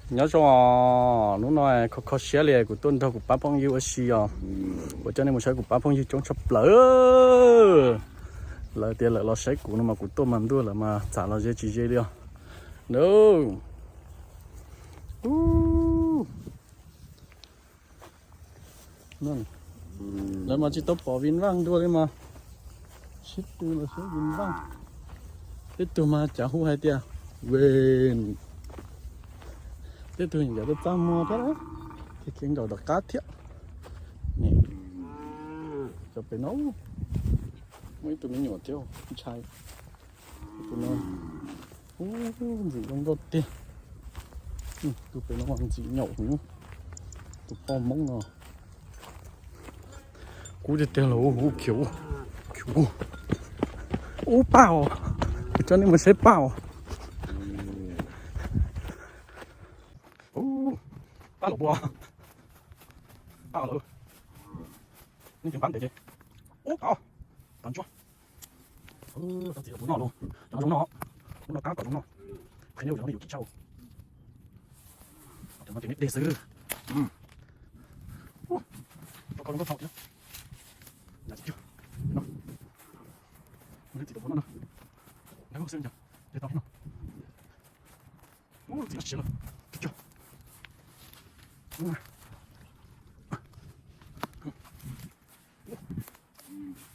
Nyob zoo, hnub no kho kho siab li kuv tuaj nrog kuv pab phooj ywg ua si os. Kuv coj nej mus saib kuv pab phooj ywg coob tshaj plaws. Lawv tias lawv los saib kuv no mas kuv tuaj mas ntuj lawv mas txav los ze tsis ze li os. No, lawv mas tsis tau pom Vin Vaj dua li mas. Sib tw los sib Vin Vaj. Tej tug mas cav hu hais tias Ven. Tej tug ncav txaj muag thiab, khiav khiav nkaum tom qab thiab. Cov pem no muaj ib tug me nyuam thiab ntshai. Tus no ntxim zoo nkauj tiag. Tus pem no ntxim nyaum heev. Tus poj Hmoob no kub tiag tiag los hu khiav, khiav. Ub, paj os, kuv coj nej mus saib paj os. Paj los puas, paj lawm. Nej tus npab ntev ces, ub, tod, tod ntsuab. Txiv tus puav noj los, cov no zoo noj, ub, no qab kom zoo noj. Qhia nej ua cov no nej yuav kib tshaj. Cov no ces neb dej xwb. Rau koj zoo nkauj thaum thiab. Nws txiv tus puav noj no, neb xwb, nce tau no. Ub, txiv no siav lawm, cog cog.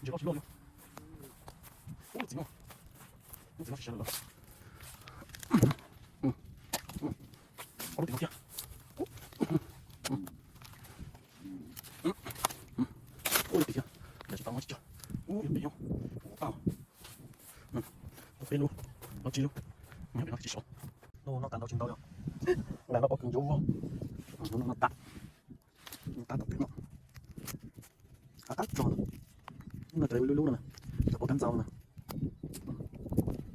Ntsia loj tsis loj li. Ub, txiv no, ub, txiv no siav lawm. Ob lub tim no thiab. Ub, lub tim thiab, ncav tsis tau no tsis cog. Ub, yog pem nyob, ub, paj. Peb lub, ob tsib lub, nyob pem no tsis sov. Noj qab ntau tsis ntau li. Nqa no pov kws ncov vog, no tas, no tas tom pem no. Qab qab txog no, no cov lub lub no, cov pov kab ntxaus no.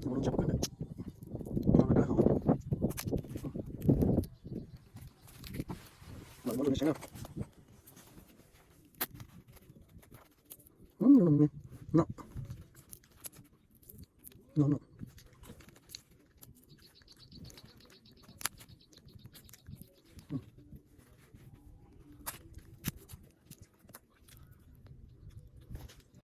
Muaj lub ntsia pov kws ntawm no, lawv muab rau nej saib na. No, no, no.